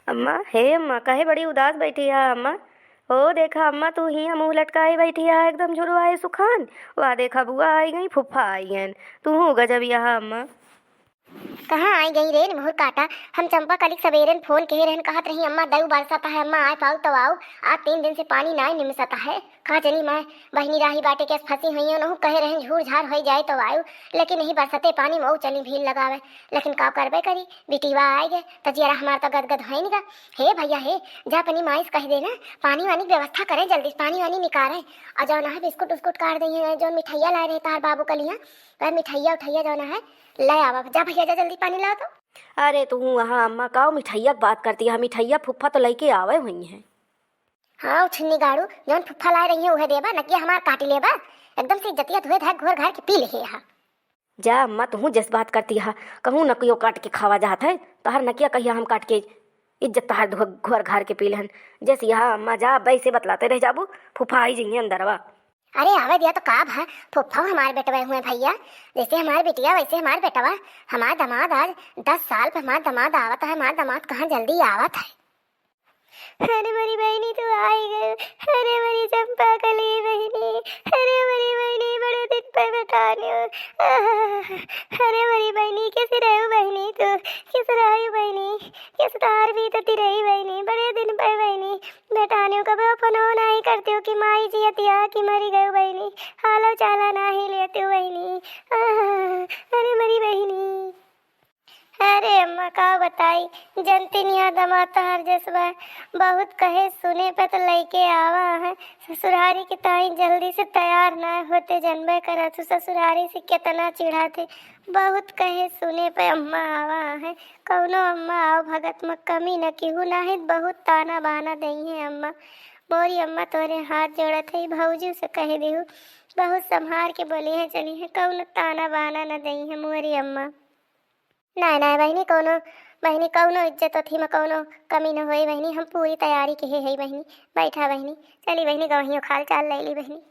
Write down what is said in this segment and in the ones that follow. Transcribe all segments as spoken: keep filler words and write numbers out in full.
अम्मा, हे अम्मा, काहे बड़ी उदास बैठी है अम्मा? ओ देखा अम्मा, तू हियाँ मुँह लटकाए बैठी है, एकदम झुरवाए सुखान। वाह देखा, बुआ आई गई, फुफ्फा आई गईन, तू हूँ गजब यहाँ अम्मा। कहाँ आई गई रे निमहुर काटा? हम चंपा कलिक सबेरन फोन कहे रहन, कहत रही, "अम्मा, दऊ बरसत है, अम्मा, आए पाऊ तो आऊ।" आज तीन दिन से पानी नाय निमसत है। का जनी माय, बहिनी राही बाटे के फंसी हुई है, उनहु कहे रहन, "झूर झार होई जाए तो आऊ," लेकिन यही बरसते पानी मऊ चली भीड़ लगावे। लेकिन का करबे करी, बिटिवा आए गे, त जियरा हमार तो गदगद होइन गा। हे भैया हे, जा अपनी माई से कह देना, पानी वानी की व्यवस्था करें जल्दी, पानी वानी निकालें। और जौन है बिस्कुट उस्कुट काट दई है, जौन मिठाइया लाए रहे तार बाबू कलिया, वह मिठाइया उठाइया जौन है, ले आवा। जा भैया, जा जल्दी पानी लाओ तो। अरे तू वहाँ अम्मा, काऊ मिठाइया की बात करती है? मिठाइया फुफ्फा तो लेके आवे हुई हैं। हाँ, उछन्नी गाड़ू, जौन फुफ्फा लाए रही है, उहे देबा, नकिया हमार काटी लेबा। एकदम से इज्जतिया धोए धाए घोर घार के पी ले यहाँ। जा अम्मा, तू जस बात करती है, कहूँ नकियो काट के खावा जात है, तोहर नकिया कहिया हम काट के इज्जत तोहर धो-, घोर घार के पी लेहन। जस यहाँ अम्मा, जा, वैसे बतलाते रह जाबू, फुफ्फा आई जइहे अंदरवा। अरे आवे दिया तो का भा, फुफ्फा हमार बेटवा हुए भैया, जैसे हमार बिटिया वैसे हमार बेटवा। हमार दामाद आज दस साल पे हमार दामाद आवत है, हमार दामाद कहाँ जल्दी आवत है। अरे मोरी बहिनी तू आई गयो, अरे मोरी चंपा कली बहिनी, अरे मोरी बहिनी बड़े दिन पे बेटानियो। अरे मोरी बहिनी कैसे रहो बहिनी तू, कैसे रहो बहिनी, कैसे तार भी तो रही बहिनी, बड़े दिन पे बहिनी। बेटानियों कबो फोनो नाही करतियो कि माई जियतिया कि मरी गयो बहिनी, हालो चाला नाही लेतियो बहिनी। आह, अरे मरी बहिनी। अरे अम्मा का बताई, जनती निया दमाद तहार जसबा, बहुत कहे सुने पे तो लइके आवा है। ससुरारी के ताई जल्दी से तैयार ना होते, जनबे करा तू ससुरारी से कितना चिढ़ाते। बहुत कहे सुने पे अम्मा आवा है, कौनो अम्मा आओ भगत में कमी न किहू, नाही त बहुत ताना बाना दई है अम्मा। मोरी अम्मा तोरे हाथ जोड़त है, भौजी से कह देहू, बहुत संभार के बोली है, चली है, कौनो ताना बाना न दई है मोरी अम्मा। नाय नाय बहिनी, कौनो बहिनी कौनो इज्जत अथी में कौनो कमी न होई बहिनी, हम पूरी तैयारी किहे है बहिनी। बैठा बहिनी, चली बहिनी गवहियो खाल चाल ले ली बहिनी।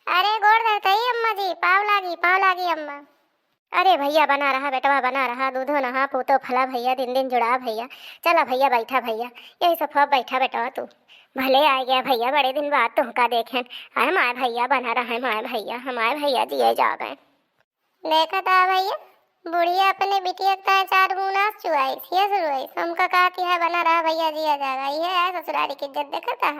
अरे गोड़ धरतई अम्मा जी, पाँव लागी, पाँव लागी अम्मा। अरे भैया बना रहा, बेटवा बना रहा, दूधो नहा, पूतो फला भैया, दिन दिन जुड़ा भैया। चला भैया बैठा भैया, यही सब बैठा बेटवा तू। भले आ गया भैया, बड़े दिन बाद तुमका देखेन। अरे माय भैया बना रहा है, माय भैया, हमारे भैया जिए जावे। देखा था भैया, बुढ़िया अपने बिटिया का चार मुनास चुआई, ये शुरू है। हमका कहा कि है बना रहा भैया जिया जागा, ये है ससुरारी की इज्जत देखा था।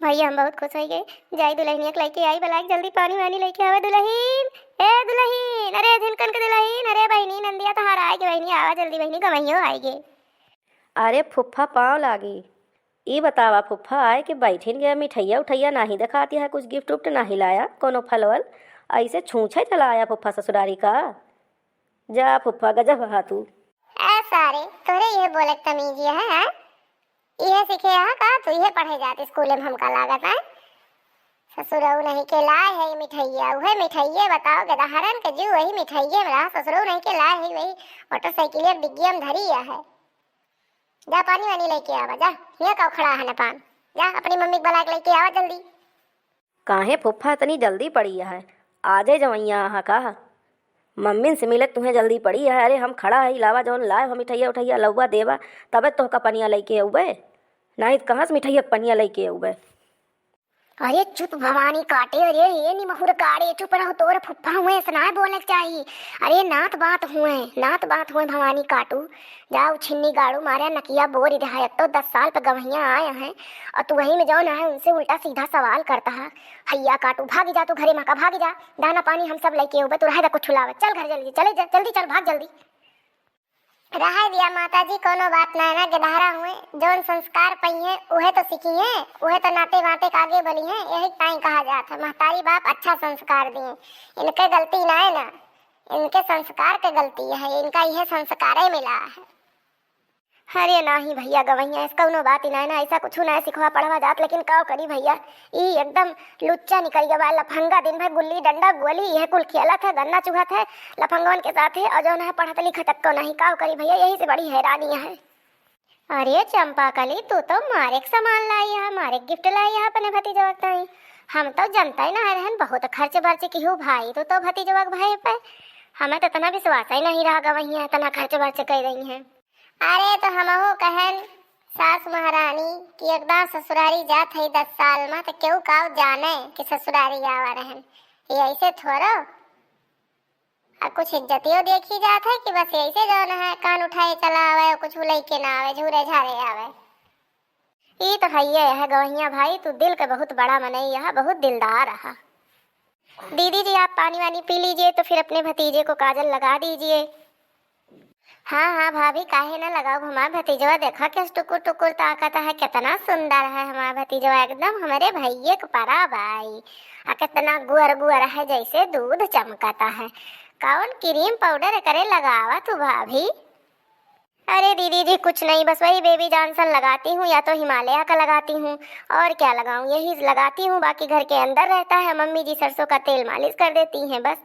भैया हम बहुत खुश हो गए। जाई दुल्हनिया के लेके आई, बलाइक जल्दी पानी वानी लेके आवे दुल्हन। ए दुल्हन, अरे झिनकन के दुल्हन, अरे बहिनी नंदिया तहार आए के बहिनी, आवा जल्दी बहिनी, गवैयो आए गे। अरे फुफ्फा पाँव लागी। ई बतावा फुफ्फा, आए के बैठिन गया, मिठैया उठैया नाही देखाती है, कुछ गिफ्ट उफ्ट नाही लाया, कोनो फल वल, ऐसे छूछे चला आया फुफ्फा ससुरारी का। जा फुफ्फा गजब हा तू। ए सारे, तोरे ये बोले के तमीज ये है, हैं? इहे सीखे यहाँ का तू, इहे पढ़े जात स्कूल में हमका लागत है। ससुरऊ नहीं के लाए है मिठैया, उहे मिठैये बताओ, गदहरन के जीव वही मिठैये में रहा। ससुरऊ नहीं के लाए है वही मोटरसाइकिल डिग्गिया में धरी है। जा पानी वानी लेके आवा, जा। हियाँ का उखड़ा है न पान, जा अपनी मम्मी के बुला के लेके आवा जल्दी। काहे फुफ्फा इतनी जल्दी पड़ी है, आजे जवैया आहा का? मम्मी से मिले तुहें जल्दी पड़ी है। अरे हम खड़ा है, लावा जौन लाए हो मिठैया उठैया लउआ देवा, तबे तोहका पनिया लेके अउबे, नहीं तो कहाँ से मिठैया के पनिया लेके अउबे? अरे चुप भवानी काटे, अरे ये निमहुर काटे, चुप रहो, तोर फुफ्फा हुए, ऐसे ना बोले के चाही। अरे नात बात हुए, नात बात हुए भवानी काटू। जा उछिन्नी गाड़ू मारे नकिया बोरी दे है, एक तो दस साल पे गवहिया आए हैं और तू वहीं में जौन है उनसे उल्टा सीधा सवाल करता है। हैया काटू, भागी जा तू घरे मा का, भागी जा, दाना पानी हम सब लेके अउबे, तू रहे दा कुछ लावे, चल घर जल्दी, चले जा, जल्दी चल, भाग जल्दी। रहे दिया माता जी, कोनो बात ना है ना, गिदहरा हुए, जौन संस्कार पइहें, उहे तो सीखिहें, उहे तो नाते वाते के आगे बढ़िहें, यही ताई कहा जात है, महतारी बाप अच्छा संस्कार दिए, इनके गलती ना है ना, इनके संस्कार के गलती है, इनका यह संस्कारे मिला है। अरे नाही भैया गवैया, ऐस कौनो बात ही ना है ना, ऐसा कुछ ना है, सिखवा पढ़वा जात, लेकिन का करी भैया, ई एकदम लुच्चा निकल गया बा, लफंगा, दिन भर गुल्ली डंडा गोली यह कुल खेलत है, गन्ना चुहत है लफंगवन के साथ है, और जौन है पढ़त लिखत तक को नहीं, का करी भैया, यही से बड़ी हैरानी है। अरे चंपा कली, तू तो मारे के सामान लाई है, मारे के गिफ्ट लाई है अपने भतीजवा के ताई। हम तो जनता ही ना रहन, बहुत खर्च बर्च की हूँ भाई, तू तो भतीजवा के भाई पे, हमें तो इतना विश्वास ही नहीं रहा गवैया इतना खर्च बर्च कर रही है। अरे तो हमहू कहन सास महारानी कि एकदम ससुरारी जात है दस साल में, तो केहू काऊ जाने कि ससुरारी आवा रहन। ये ऐसे थोड़ो, आ कुछ इज्जतियो देखी जात है कि बस ऐसे जौन है कान उठाए चला आवे, कुछ लइके ना आवे, झूरे झारे आवे। ई तो हइये है गवहिया भाई, तू दिल के बहुत बड़ा मनई है, बहुत दिलदार है। दीदी जी, आप पानी वानी पी लीजिए, तो फिर अपने भतीजे को काजल लगा दीजिए। हाँ, हाँ भाभी, काहे ना लगाओ, हमार भतीजवा देखा कैसे टुकुर टुकुर ताकत है, कितना सुंदर है हमार भतीजवा, एकदम हमरे भइये के परा बाई। आ कितना गुअर गुअर है, जैसे दूध चमकता है। कौन क्रीम पाउडर करे लगावा तू भाभी? अरे दीदी जी, कुछ नहीं, बस वही बेबी जॉनसन लगाती हूँ या तो हिमालया का लगाती हूँ, और क्या लगाऊँ, यही लगाती हूँ। बाकी घर के अंदर रहता है, मम्मी जी सरसों का तेल मालिश कर देती हैं बस।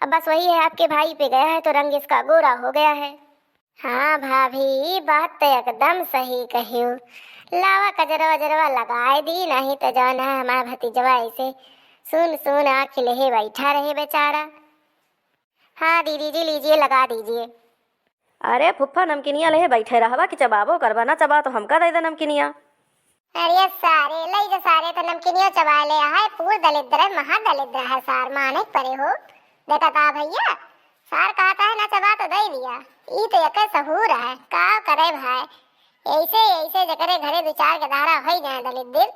अब बस वही है, आपके भाई पे गया है तो रंग इसका गोरा हो गया है। हाँ भाभी, ई बात तो एकदम सही कहियो। लावा कजरवा वजरवा लगाए दी, नहीं तो जौन है हमारा भतीजवा ऐसे सुन सुन आँख लेहे बैठा रहे बेचारा। हाँ दीदी जी, लीजिए, लगा दीजिए। अरे फुफ्फा, नमकीनिया लेहे बैठे रहवा कि चबाबो करबा, ना चबा तो हमका दे दे नमकीनिया। अरे सारे, लई जा सारे, तो नमकीनियो चबा ले है, पूर दलिद्र है, महा दलिद्र है सार, माने के परे हो। देखा ता भैया, सार कहता है ना चबा तो दे दिया, ई तो एक सहूर है, का करे भाई, ऐसे ऐसे जकरे घरे दो चार के धारा हो जाए दलिद्र,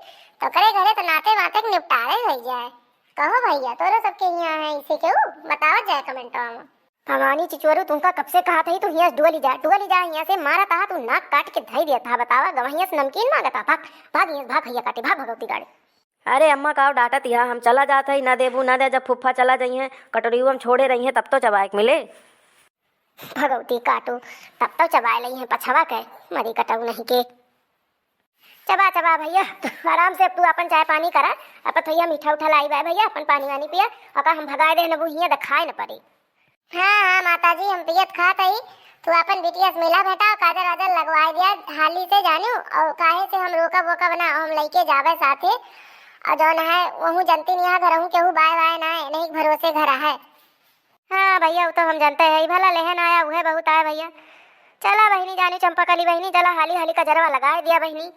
तो करे घरे तो नाते माते के निपटारे हो जाए। कहो भैया, तोरो सबके यहाँ है इसे केहू, बताओ जाए कमेंटवा में। भवानी चिचुअरू, तुमका कब से कहा था, तू हियाँ से डुअली जा, डुअली जा हियाँ से, मारा था तू नाक काट के धई दिया था। बतावा, गवहिया से नमकीन मांगा था, भाग, भाग हियाँ से, भाग भैया काटे, भाग भगवती गाड़े। अरे अम्मा, काव डांटत हिया, हम चला जात है, ना देबू ना दे, जब फुफ्फा चला जाई हैं, कटोरियो हम छोड़े रही हैं, तब तो चबाए के मिले। भगवती काटू, तब तो चबाए लई हैं पछवा के, मरी कटऊ नहीं के। चबा चबा भैया, आराम से अब तू अपन चाय पानी करा, अपन थोइया मीठा उठा लाई बाय भैया, अपन पानी वानी पिया, ओका हम भगाए दे नबू हियाँ देखाए न पड़ी। हाँ हाँ माता जी, हम पियत खात हई, तू अपन बिटिया से मिला भेटा, काजर वाजर लगवाए दिया हाली से जानू, और काहे से हम रोकब वोकब ना, हम लइके जाबे साथे, और जौन है वहू जनती नहीं है, घरहू केहू बाय वाय ना है, नहीं भरोसे घर है। हाँ भैया, वो तो हम जानते हैं, भला लेहन आया उहे बहुत आया भैया। चला बहिनी जानी चंपा कली बहिनी, चला हाली हाली कजरवा लगाए दिया बहिनी।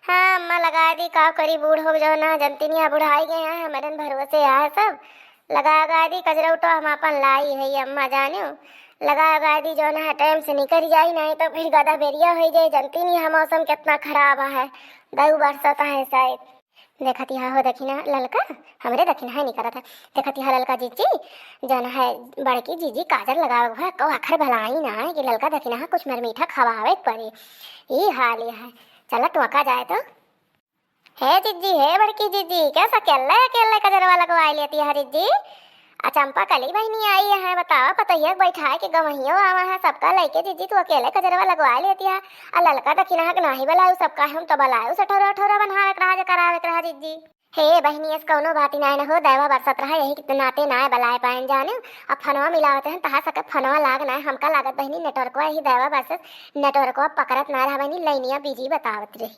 हाँ अम्मा, लगाए दी, का करी, बूढ़ हो जाओ ना, जनती नहीं है, बुढ़ाई गए हैं, हमारे भरोसे आए सब। लगा लगाए दी कजरा उठो, हम अपन लाई है ये अम्मा जानियो। लगा लगाए दी, जौन है टाइम से निकल जाई, नहीं तो फिर गदा बेरिया हो जाए, जनती नहीं है मौसम कितना खराब है, दऊ बरसत है शायद। देखत यहाँ हो दखिना ललका, हमरे दखिना है निकरत है। देखत यहाँ ललका जीजी, जौन है बड़की जीजी काजर लगावे है, कौ आखर भलाई ना है कि ललका दखिना है कुछ मर मीठा खवावे के पड़ी। ई हाल ये है, चला टोका जाए तो। हे जीजी, हे बड़की जीजी, कैसा अकेले अकेले कजरवा लगवाए लेती है जीजी? आ चंपा कली बहिनी आई है, बतावा, पतोहिया के बैठाए के गवहियो आवा है, सबका लइके जीजी तू अकेले कजरवा लगवाए लेती है। आ ललका दखिना है कि नाही बलायू, सबका हम तो बलायू, सठोरा अठोरा बनावे के रहा जे करावे के रहा जीजी। हे बहिनी, ऐस कौनो बात ही नाय न हो, दैवा बरसत रहा, यही के नाते नाय बलाए पाएन जाने। अब फनवा मिलावत रहन, तहा सके फनवा लाग नाय, हमका लागत बहिनी नेटवर्कवा यही दैवा बरसत, नेटवर्कवा पकड़त नाय रहा बहिनी, लाइनिया बिजी बतावत रही।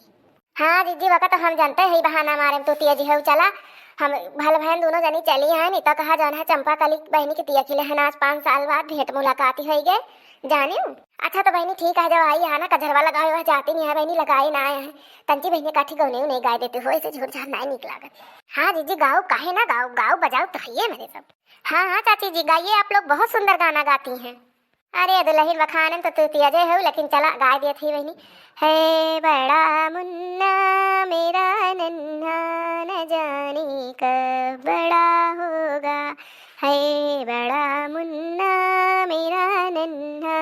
हाँ जीजी, वका तो हम जानते हैं, बहाना मारे में तू तेज है, चला, हम भल बहन दोनों जनी चली हैं, नहीं तो कहा जौन है चंपा कली बहिनी के तिया खिले हैं, आज पाँच साल बाद भेंट मुलाकात ही होई गए, जानियो। अच्छा तो बहिनी ठीक है, जब आई है ना कजरवा लगाए हुआ जाती नहीं है बहिनी, लगाए ना आए हैं। तंची बहिनी काठी गौने नहीं गाय देते हो, ऐसे झूठ झाड़ नहीं निक लागत। हाँ जीजी गाओ, काहे ना गाओ, गाओ बजाओ तो है ये मेरे सब। हाँ हाँ चाची जी गाइए, आप लोग बहुत सुंदर गाना गाती हैं। अरे दुल्हन बखानन तो तू तियजे हो, लेकिन चला गाय दिया थी बहिनी। है बड़ा मुन्ना मेरा नन्हा, न जाने कब बड़ा होगा। है बड़ा मुन्ना मेरा नन्हा,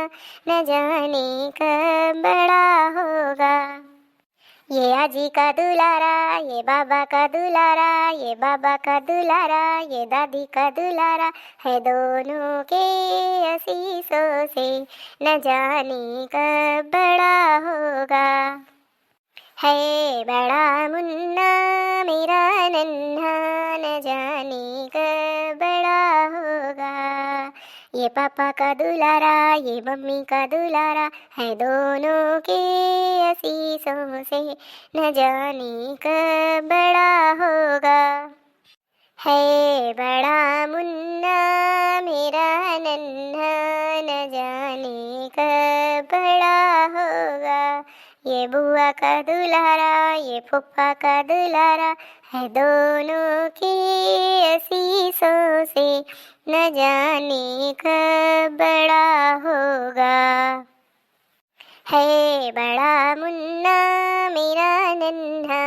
न जाने कब बड़ा होगा। ये आजी का दुलारा, ये बाबा का दुलारा, ये बाबा का दुलारा, ये दादी का दुलारा है दोनों के आशीषों से, न जाने कब बड़ा होगा। है बड़ा मुन्ना मेरा नन्हा, न जाने कब बड़ा होगा। ये पापा का दुलारा, ये मम्मी का दुलारा है दोनों के आशीषों से, न जाने कब बड़ा होगा। है बड़ा मुन्ना मेरा नन्हा, न जाने कब बड़ा होगा। ये बुआ का दुलारा, ये फूफा का दुलारा, है दोनों की आशीषों से, न जाने कब बड़ा होगा। है बड़ा मुन्ना मेरा नन्हा,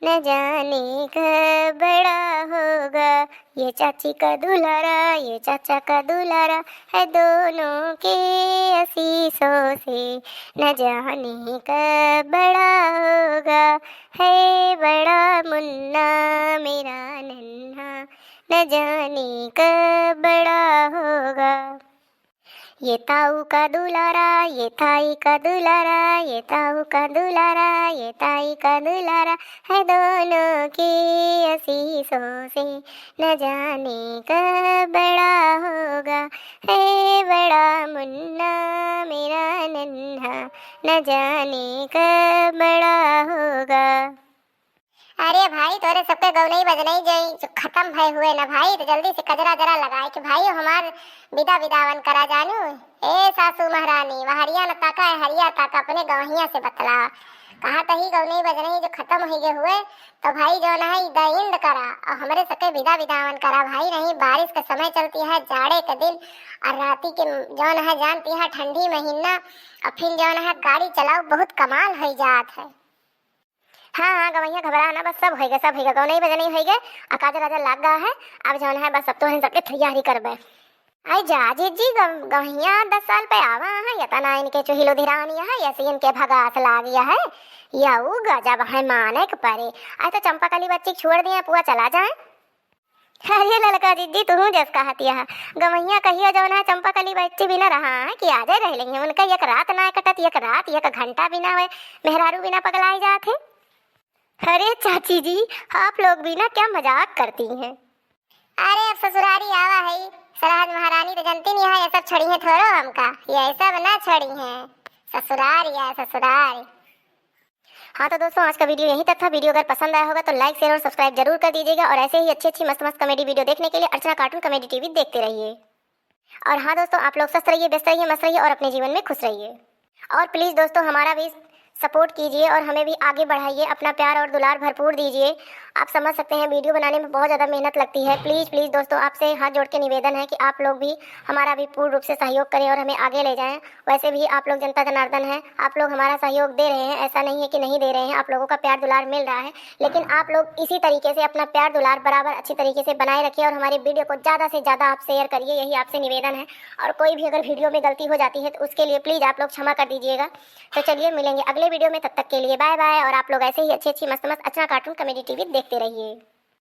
न जाने कब बड़ा होगा। ये चाची का दुलारा, ये चाचा का दुलारा, है दोनों के आशीषों से, न जाने कब बड़ा होगा। है बड़ा मुन्ना मेरा नन्हा, न जाने कब बड़ा होगा। ये ताऊ का दुलारा, ये ताई का दुलारा, ये ताऊ का दुलारा, ये ताई का दुलारा, है दोनों की आशीषों से, न जाने कब बड़ा होगा। है बड़ा मुन्ना मेरा नन्हा, न जाने कब बड़ा होगा। अरे भाई, तोरे सबके गौनई बजनई जे जो खतम भए हुए ना भाई, तो जल्दी से कजरा जरा लगाए कि भाई हमार विदा विदावन करा जानू। ए सासू महारानी, वहरिया न ताका, ए हरिया ताका, अपने गवहिया से बतला। कहा तही गौनई बजनई जो खतम होइगे हुए, तो भाई जौन है ई दइंद करा और हमरे सबके विदा विदावन करा भाई। नहीं, बारिश के समय चलती है, जाड़े के दिन और राती के जौन है जानती है ठंडी महीना, और फिर जौन है गाड़ी चलाओ बहुत कमाल हो जात है। हाँ, हाँ, गवैया घबरा ना, बस सब होइगे, सब होइगे, गौनई बजनई होइगे, आ काजर आजर लाग गा है, अब जौन है बस अब तोहन सबके तैयारी करबे। आई जा जीजी, गव-, गवैया दस साल पे आवा है, यतना इनके चुहिलो धिरानी है, यसी इनके भगास लाग गया है, यऊ गजब है माने के परे। आई तो चंपा कली बच्ची के छोड़ दिए, पुआ चला जाए। अरे ललका जीजी, तुहूँ जस कहतिया है। गवैया कहियो जौन है चंपा कली बच्ची बिना रहा है कि आजे रह लेंगे। उनका एक रात ना कटत, एक रात, एक घंटा बिना हुए मेहरारू बिना पगलाई जात है। अरे चाची जी, आप लोग भी ना क्या मजाक करती हैं। अरे अब ससुरारी आवा है, सरहज महारानी तो जनती नहीं है, ये सब छोड़ी है थोड़ो हमका, ये सब ना छोड़ी है। ससुरारी है, ससुरारी। हाँ तो दोस्तों, आज का वीडियो यहीं तक था। वीडियो अगर पसंद आया होगा तो like, share और subscribe जरूर कर दीजिएगा और ऐसे ही अच्छी अच्छी मस्त मस्त comedy video देखने के लिए अर्चना Cartoon Comedy T V देखते रहिए। और हाँ दोस्तों, आप लोग स्वस्थ रहिए, व्यस्त रहिए, मस्त रहिए और अपने जीवन में खुश रहिए। और please दोस्तों, हमारा भी support कीजिए और हमें भी आगे बढ़ाइए, अपना प्यार और दुलार भरपूर दीजिए। आप समझ सकते हैं, वीडियो बनाने में बहुत ज़्यादा मेहनत लगती है। Please, please दोस्तों, आपसे हाथ जोड़ के निवेदन है कि आप लोग भी हमारा भी पूर्ण रूप से सहयोग करें और हमें आगे ले जाएं। वैसे भी आप लोग जनता जनार्दन हैं, आप लोग हमारा सहयोग दे रहे हैं, ऐसा नहीं है कि नहीं दे रहे हैं, आप लोगों का प्यार दुलार मिल रहा है, लेकिन आप लोग इसी तरीके से अपना प्यार दुलार बराबर अच्छी तरीके से बनाए रखिए और हमारे वीडियो को ज़्यादा से ज़्यादा आप share करिए, यही आपसे निवेदन है। और कोई भी अगर वीडियो में गलती हो जाती है तो उसके लिए please आप लोग क्षमा कर दीजिएगा। तो चलिए मिलेंगे अगले वीडियो में, तब तक के लिए bye bye, और आप लोग ऐसे ही अच्छी अच्छी मस्त मस्त अर्चना Cartoon Comedy T V देखते रहिए।